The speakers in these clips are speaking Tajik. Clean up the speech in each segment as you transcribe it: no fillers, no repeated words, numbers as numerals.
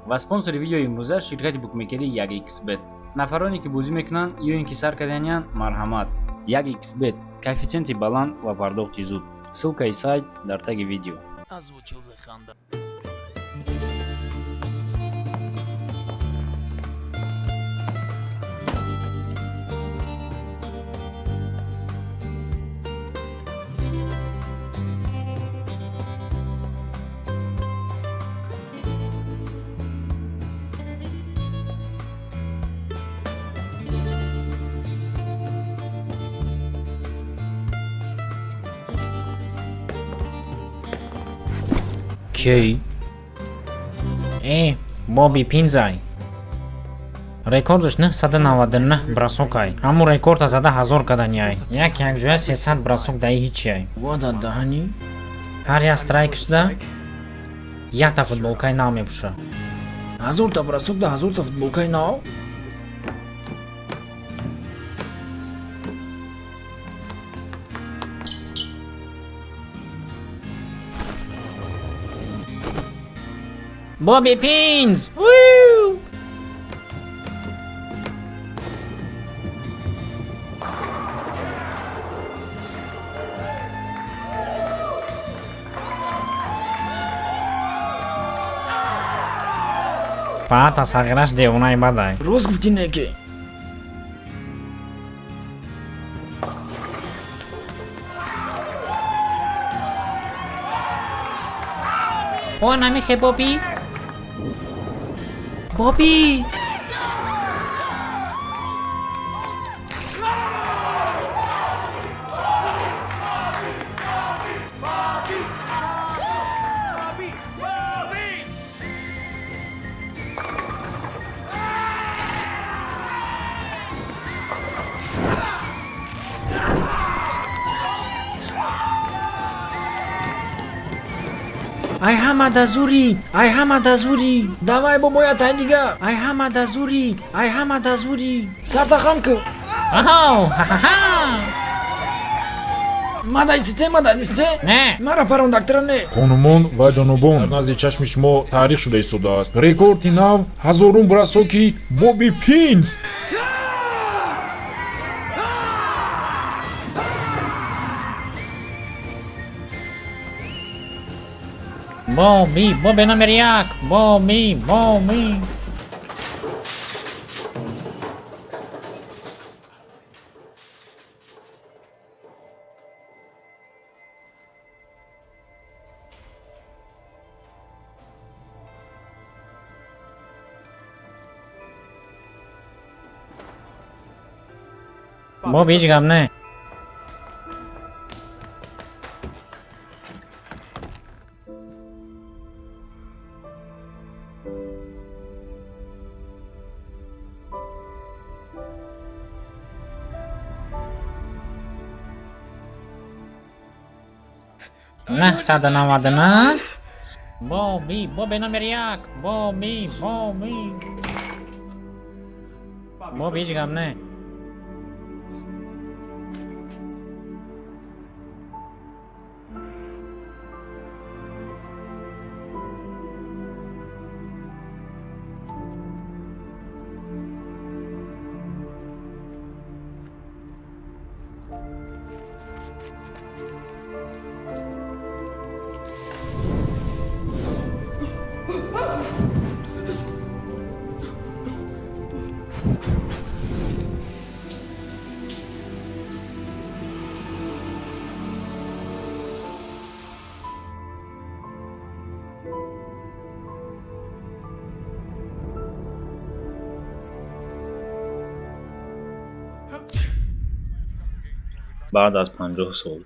Ва спонсори видеои имрӯза ширкати букмекерии 1xBet. Нафароне ки бозӣ мекунанд ё ин ки сар карданиянд, марҳамат. 1xBet коэффитсиенти баланд ва пардохти зуд. Ссылкаи сайт дар таги видео. Озвучил Зеханда. Кей? Э, Боби Пинзай. Рекордаш 999 бросокай. Ҳамун рекорда зада 1000 каданяй. Як якҷоя 300 бросок даи ҳичиай. Вада даҳани. Ҳар як страйк шуда якта футболкаи нав мепӯша. 1000-та бросок да 1000-та футболкаи нав. Боби Пинз! Уу! Паата сағираш девонаи бадай. Рост гуфтӣ, неки. О, намихе, Боби? Боби! Ай ҳама да зурӣ! Ай ҳама да зурӣ! Давай, бобоя, тай дига. Ай ҳама да зурӣ! Ай ҳама да зурӣ! Сарта хам кӣ. Аҳо! Ҳа-ҳа-ҳа! Мадай сите, мадай сите. Не! Мара парондактара не. Хонумон ва ҷанобон, дар назди чашми шумо таърих шуда истодааст. Рекорди нав, 1000-ум бросоки Боби Пинз. Боби, Боби номер як! Боби, Боби! Боби ҳеҷ гап не. 999. Боби, Боби номер як! Боби, Боби! Боби ҳеҷ гап не. Баъд аз 50 сол.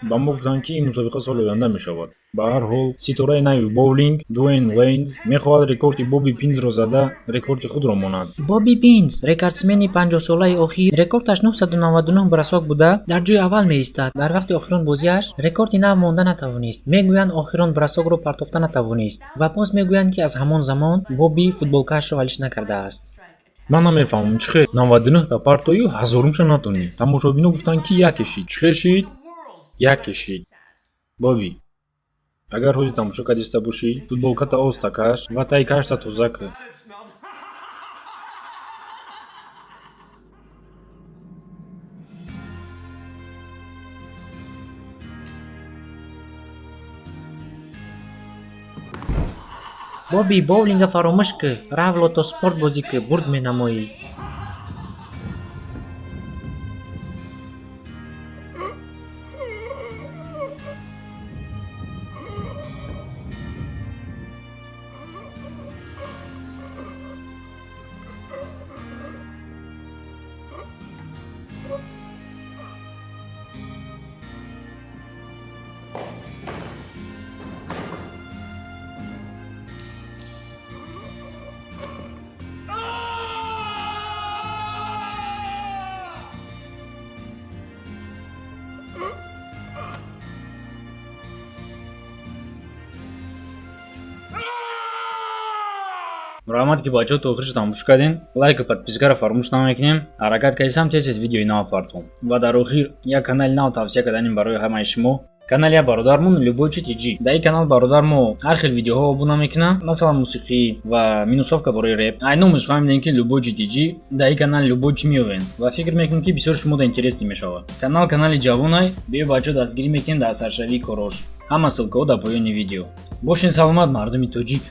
Ба мо гуфтанд, ки ин мусобиқа соли оянда мешавад. Ба ҳар ҳол, ситораи нави боулинг Дуэйн Лейнз мехоҳад рекорди Боби Пинзро зада, рекорди худро монад. Боби Пинз, рекордсмени 50-солаи охир, рекордаш 999 бросок буда, дар ҷои аввал меистад. Дар вақти охирон бозиаш рекорди нав монда натавонист. Мегӯянд, охирон бросокро партофта натавонист. Ва боз мегӯянд, ки аз ҳамон замон Боби футболкаашро алиш накардааст. Ман намефаҳмам, чӣ хел 99-та партою 1000-умша натонӣ. Тамошобино гуфтанд, ки яке шид. Чӣ хел шид? Яке шид. Боби, Агар ҳозир тамошо кардиста бошӣ, футболката оста каш ва таи кашта тоза кӯ. Боби, боулинга фаромӯш кӯ, рав лотоспорт бозӣ кӯ, бурд менамоӣ. Раҳмат, ки бачаҳо то охирша тамошо кардем. Лайку подпискаро фаромӯш намекунем. Ҳаракат кардисам, тез тез видеои нав партом. Ва дар охир як канали нав тавсия карданем барои ҳамаи шумо. Канали як бародармон, Любойчи TG. Дар ин канал бародар мо ҳар хел видеоҳо обуна мекунад, масалан, мусиқӣ ва минусовка барои реп. Ай номаш фаҳмидем, ки Любойчи TG, дар ин канал любой чӣ меёвен ва фикр мекунем, ки бисёр шумода интересный мешавад. Канал канали ҷавонай, биё, бачаҳо, дастгирӣ мекунем дар саршавии корош. Ҳама ссылкаҳо дар поёни видео. Бошен саломат, мардуми тоҷик.